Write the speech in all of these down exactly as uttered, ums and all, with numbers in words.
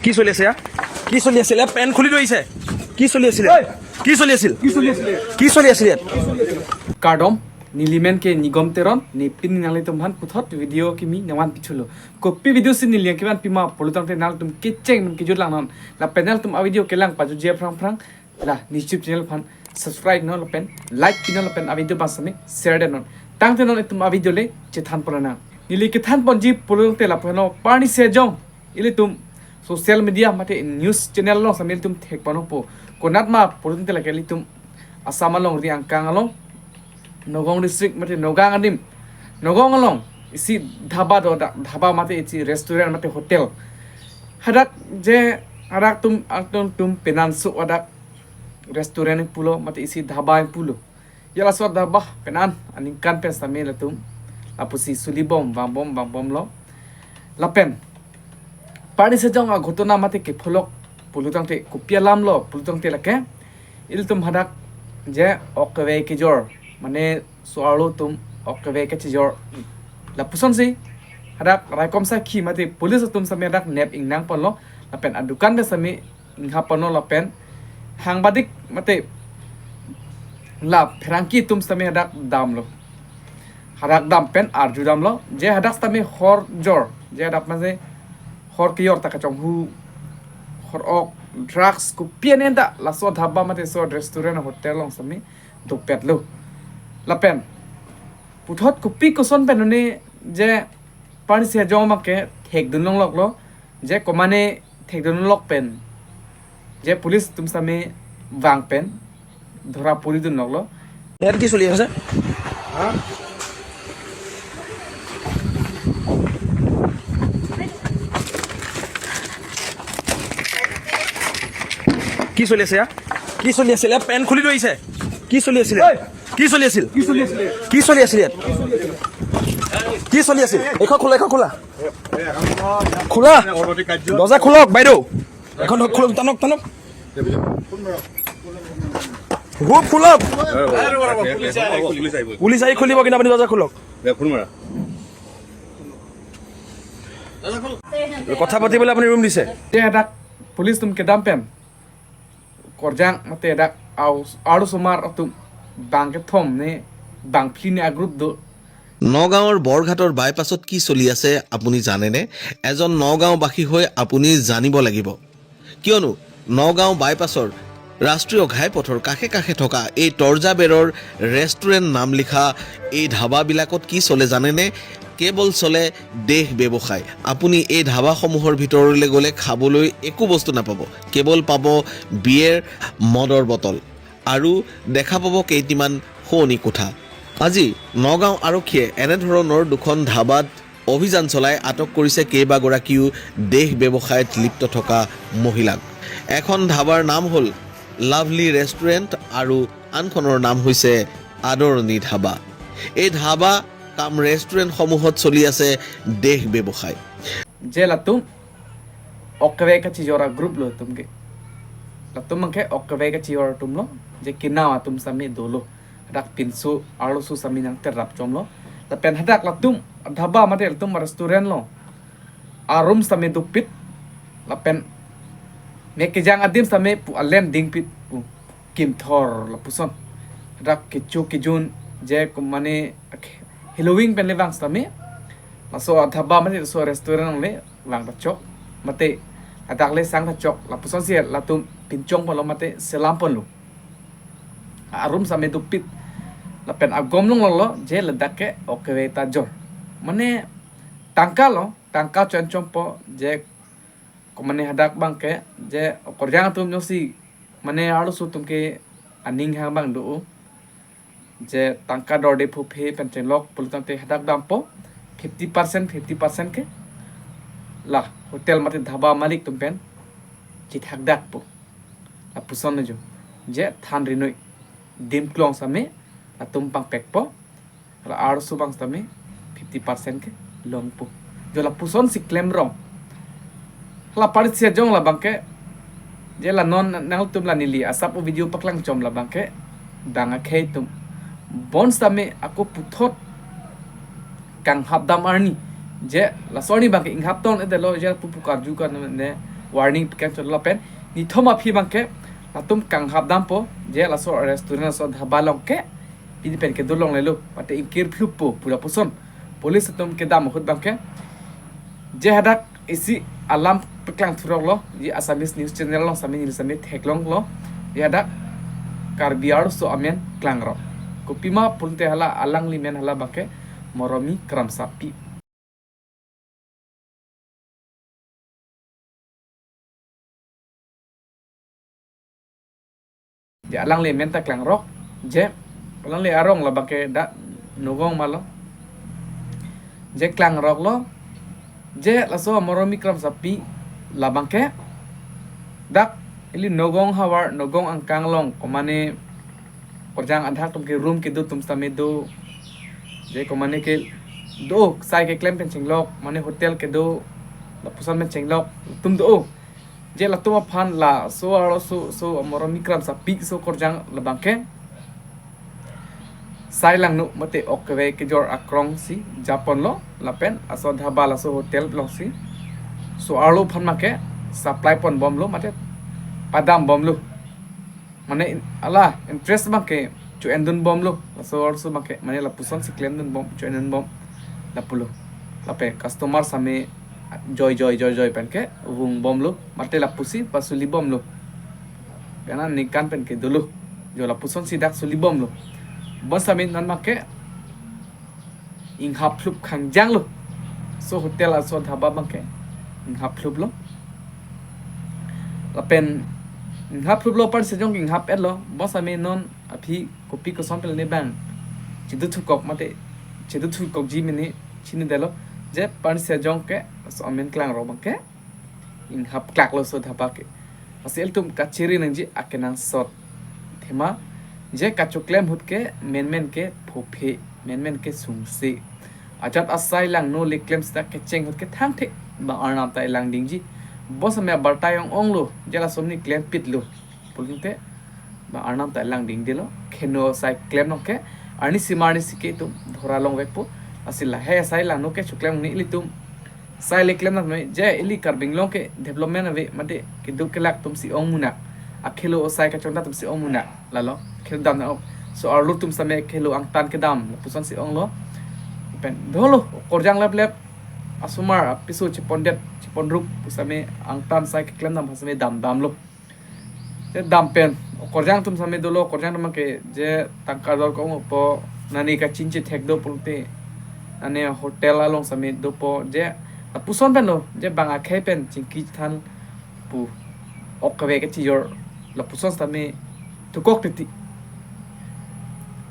কি চলি আছে ইয়াত? কি চলি আছিলে? পেন খুলি ধৰিছে। কি চলি আছিলে? কি চলি আছিল? কি চলি আছিলে? কি চলি আছিলে ইয়াত? Kardom, neli men ke Nigom Teron, ne pini nanglitum aphan puthot video kimi nangvan pithulo. Kopi video si neli nangkevan pima pulotangte nanglitum kecheng men kejut langnon. Lapen nanglitum a video kelang pajuji aphrang aphrang la YouTube channel aphan subscribe non lapen like pinon lapen a video bang sami share detnon. Tangte non itum a video le chethan pon nang. Neli kethan ponji pulotangte lapu heno Parni Sejong, ilitum social media mate news channel along sami ilitum thek ponpo. Konat ma pulotangte lake ilitum Assam along ri angkang along Nagaon district mate Nagaon adim, Nagaon along isi dhaba do dak, dhaba mate isi restaurant mate hotel. Hadak je hadak atum atum atum penanso hadak restaurant pulo mate isi dhaba pulo. Ya laso dhaba pen an aningkan pen sami latum lapusi sulibom vangbom vangbomlo. Lapen Parni Sejong a ghotona mate kepholok pulotangte kopi alamlo pulotangte lake ilitum hadak je ok kevei kejor, mane so-arlo atum ok kevei kachejor. Lapusonsi hadak raikom sakhi mate police atum sami hadak nep ingnang ponlo lapen adukan pen sami inghap ponlo lapen hang badik mate la pherangke atum sami hadak damlo. Hadak dam pen arju damlo je hadak sami hor jor, je hadak mane hor kejor ta kachonghu, hor ok, drugs kopi an enta laso dhaba mate so restaurant hotel along sami dopetlo. Lapen puthot kopi koson pen ne je Parni Sejong abang ke thekdun longloklo, je komane thekdun longlok pen je police atum sami vang pen dhora puri dun loklo. ইয়াত কি চলি আছে? কি চলি আছে ইয়াত? কি চলি আছিলে? পেন খুলি ধৰিছে। কি চলি আছিলে? কি চলি আছিল? কি চলি আছিল ইয়াত? কি চলি আছিল? এইখন খোলা, এইখন খোলা। খোলা। দৰ্জা খোলক বাইদেউ। এখন খোলক, টানক, টানক। খুব খোলক। পুলিচ আহি খুলিব কিন্তু আপুনি দৰ্জা খোলক। কথা পাতিবলৈ আপুনি ৰুম দিছে। Te hadak police atum kedam pen korjang mate dak au arlo osomar atum bang kethom ne bang phli ne a group do. নগাঁৱৰ বৰঘাটৰ বাইপাছত কি চলি আছে আপুনি জানেনে? এজন নগাঁওবাসী হৈ আপুনি জানিব লাগিব, কিয়নো নগাঁও বাইপাছৰ ৰাষ্ট্ৰীয় ঘাইপথৰ কাষে কাষে থকা এই তৰ্জা বেৰৰ ৰেষ্টুৰেণ্ট নাম লিখা এই ধাবাবিলাকত কি চলে জানেনে? কেৱল চলে দেহ ব্যৱসায়। আপুনি এই ধাবাসমূহৰ ভিতৰলৈ গ'লে খাবলৈ একো বস্তু নাপাব, কেৱল পাব বিয়েৰ, মদৰ বটল আৰু দেখা পাব কেইটিমান শোৱনি কোঠা। আজি নগাঁও আৰক্ষীয়ে এনেধৰণৰ দুখন ধাবাত অভিযান চলাই আটক কৰিছে কেইবাগৰাকীও দেহ ব্যৱসায়ত লিপ্ত থকা মহিলাক। এখন ধাবাৰ নাম হ'ল লাভলী ৰেষ্টুৰেণ্ট আৰু আনখনৰ নাম হৈছে আদৰণি ধাবা। এই ধাবা কাম ৰেষ্টুৰেণ্টসমূহত চলি আছে দেহ ব্যৱসায়। Je latum ok kevei kachejor a group lo latum ke. Latum abang ke ok kevei kachejor atum lo, je kinao atum sami dolo. Hadak pinso arloso sami nangterap chomlo. Lapen hadak latum dhaba mate latum restaurant lo, a room sami dopik. Lapen me kejang adim sami pu alen dingpik pu kimthor lapuson. Hadak kecho kejun je komane hilowing pen le vang sami, laso a dhaba mate laso restaurant le vang ta chok, mate hadak le sang ta chok lapusonsi latum pinchong ponlo mate selam ponlo. A room sami dopik. Lapen agom longloklo je ladak ke ok kevei ta jor. Mane tangka lo, tangka chon chompo je komane hadak abang ke je korjang atum jongsi mane arloso atum ke aning hang abang do. Je tangka dorde phuphe pen chenglok pulotangte hadak dampo fifty percent, fifty percent ke la hotel mate dhaba malik atum pen chithak dakpo. Lapuson ajo je than rinoi dim klong sami latum pangpekpo. La arloso abang sami fifty percent ke longpo. Jo lapusonsi klemrong. La Parni Sejong labang ke je la non nangtum la neli asap o video paklang chom labang ke dang akhei atum bon sami ako puthot kanghap dam arni. Je laso arni abang ke inghap ton edelo je pupu karju kan ne warning pi kangchotlo lapen nithom aphi abangke latum kanghap dampo, je laso restaurant, laso dhaba along ke pini pen kedo longlelo, mate ingkir phlup po pu lapuson police atum kedam ahut abangke. Je hadak isi alam paklang thuroklo, je Assamese news channel along sami neli sami theklonglo, je hadak Karbi Arloso amen klangrok. Kopima pulote hala alangli amen hala abangke Moromi Kramsapi. Je alangli amen ta klangrok, je alangli arong labangke dak Nogong ma lo. Je klangroklo, je laso Moromi Kramsapi labangke dak ili Nogong havar, Nogong angkang along, komane korjang adhak atum ke room kedo atum sitame do. Je komane kedo, sai keklem pen chenglok, mane hotel kedo, lapuson pen chenglok atum do. Je latum aphan laso arloso, so Moromi Kramsapi so korjang labangke sai langno mate ok kave kejor akrong si japonlo, lapen laso dhaba, laso hotel alongsi so arlo aphan abangke supply ponbomlo mate padambomlo. Mane in-, ala interest abangke cho-endunbomlo, laso arloso abangke, mane lapuson si klemdunbom, cho-endunbom, lapulo. Lapen customer sami joijoi joijoi pen kevungbomlo, mate lapusi pasulibomlo. Pena ningkan pen kedolo, jo lapuson si dak sulibomlo. Bonsitame non abangke inghap phlup khangjanglo. So hotel, laso dhaba abangke inghap phluplo. Lapen inghap phluplo, parsi ajong inghap-etlo. Bonsitame non aphi kopi koson pen ne bang chedu thukok mate chedu thukokji mene chinidetlo. Je parsi ajong ke laso amen klangrok abangke inghap klaklo so dhaba ke. Lasi ilitum kachiri nangji akenangsot. Thema, je kachoklem ahut ke menmen ke phophe, menmen ke sungse. Ajat asai langno le klem sita kecheng ahut ke thangthe bang arnam ta elang dingji. Bonsitame abarta ong-onglo, je lason ne klempitlo pulote bang arnam ta elang dingdetlo. Kheno sai klem along ke arnisi ma arnisi ke itum dhora longvekpo. Lasi lahai asai langno kechoklem ni ilitum sai le klem nang noi, je ili Karbi Anglong ke development ave mate keduk kelak atum si ong munak, akhelo asai kachongdat atum si ong munak, lalo khelo dam na ok. So arlo atum sitame khelo angtan kedam lapuson si onglo. Pen dolo korjang leplep, asomar apiso chepondet cheponrup pu sitame angtan sai keklem dam sitame damdamlo. Je dam pen korjang atum sitame dolo, korjang atum ke je tangka dor kong po, nani kachinche thek do pulote nani hotel along sitame dopo, je lapuson pen lo, je bang akhei pen chingki than pu ok kave kachijor lapuson sitame dokok titi.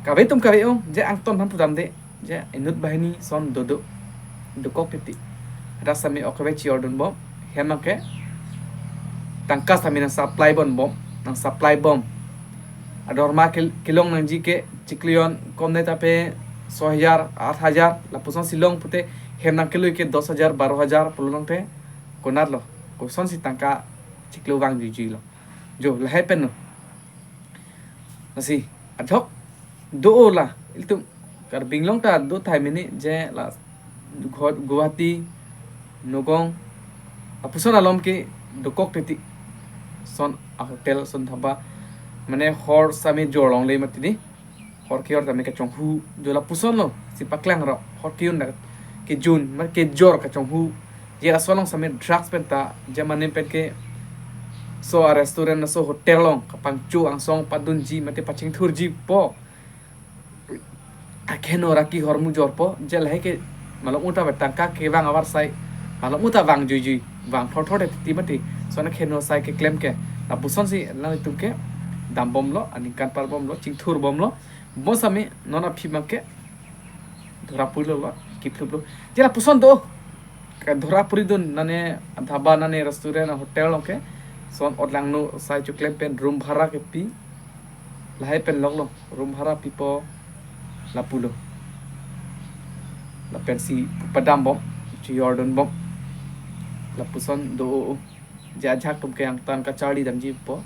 Kave atum kave ong, je angtan aphan pudamde, je inut banghini ason dodo, dokok titi. Hadak sitame ok kave chijordunbom, hem abangke tangka sitame nang supply ponbom, nang supply bom. Adorma ke kelong nangji ke chiklo jon kom ne tape so hajar, aat hajar, lapuson si long pute hem nangkeloi ke dos hajar, baro hajar pulo nangte konatlo. Kosonsi tangka chiklo vangjuijuilo. Jo, lahai pen no. Lasi, adhok do-o la, ilitum Karbi Anglong ta do thai mene, je la Guwa-, Guwahati, Nogong, lapuson alom ke dokok titi. Son a hotel, son dhaba, mane hor sitame jorlongle mati di. Hor ke-or sitame kachonghu, jo lapuson lo si paklangrok, hor ke-un dak kejun, mar kejor kachonghu. Je laso along sitame drugs pen ta, je mane pen ke so a restaurant, so hotel along kapangcho angsong padunji mate pachingthurji po. Akheno ra kehor mujor po, je lahai ke malom uta tangka kevang avarsai, malom uta vangjuijui, vang thorthor titi mati. So na kheno sai keklem ke, lapuson si nanglitum ke dambomlo, aningkan parbomlo, chingthurbomlo. Bonsitame non aphi abangke dhora purilo, kiphluplo. Je lapuson do. Ka dhora puridun nane dhaba, nane restaurant, hotel along ke. Son otlangno sai choklem pen room bhara kepi. Lahai pen loklo, room bhara pipo, lapulo. Lapensi padambom, chijordunbom. Lapuson do-o. Je ajahak atum ke angtan kacharli damji po,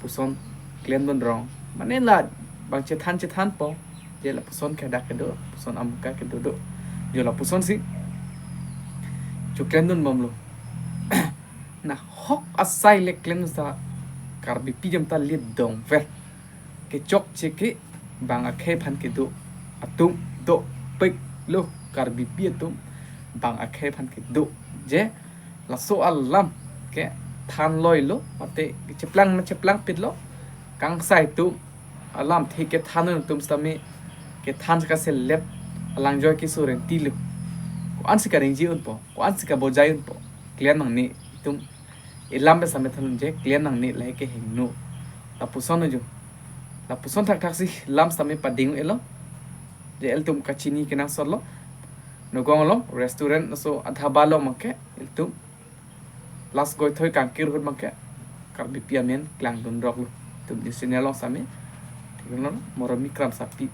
puson klemdun rong. Mane la bang chethan chethan po, je lapuson ke dak kedo, puson amuka kedo do. Jo lapuson si choklemdunbomlo. Nahok asai le klem sa Karbipi jam ta lit dongver. Kechokche ke bang akhei aphan kedo atum dopiklo, Karbipi atum bang akhei aphan kedo. Je laso alam ke than loilo, mate cheplang na cheplang pitlo, kangsai atum alamthe kethan atum sitame kethan kaselet alang joi keso renti lo. Ko-ansi karengji unpo, ko-ansi kabojai unpo, klem nangne itum. Ilam pen sitame than je klem nangne, lahei ke hingno. Lapuson jo. Lapuson thakthak si lam sitame pading elo. Je ilitum kachini kenangsotlo. Nogong along, restaurant laso adhaba along abangke ilitum last goithoi kangkir ahut abangke Karbipi amen klangdun roklo. Itum news channel along sitame. Thik lo, Moremi Kramsapi.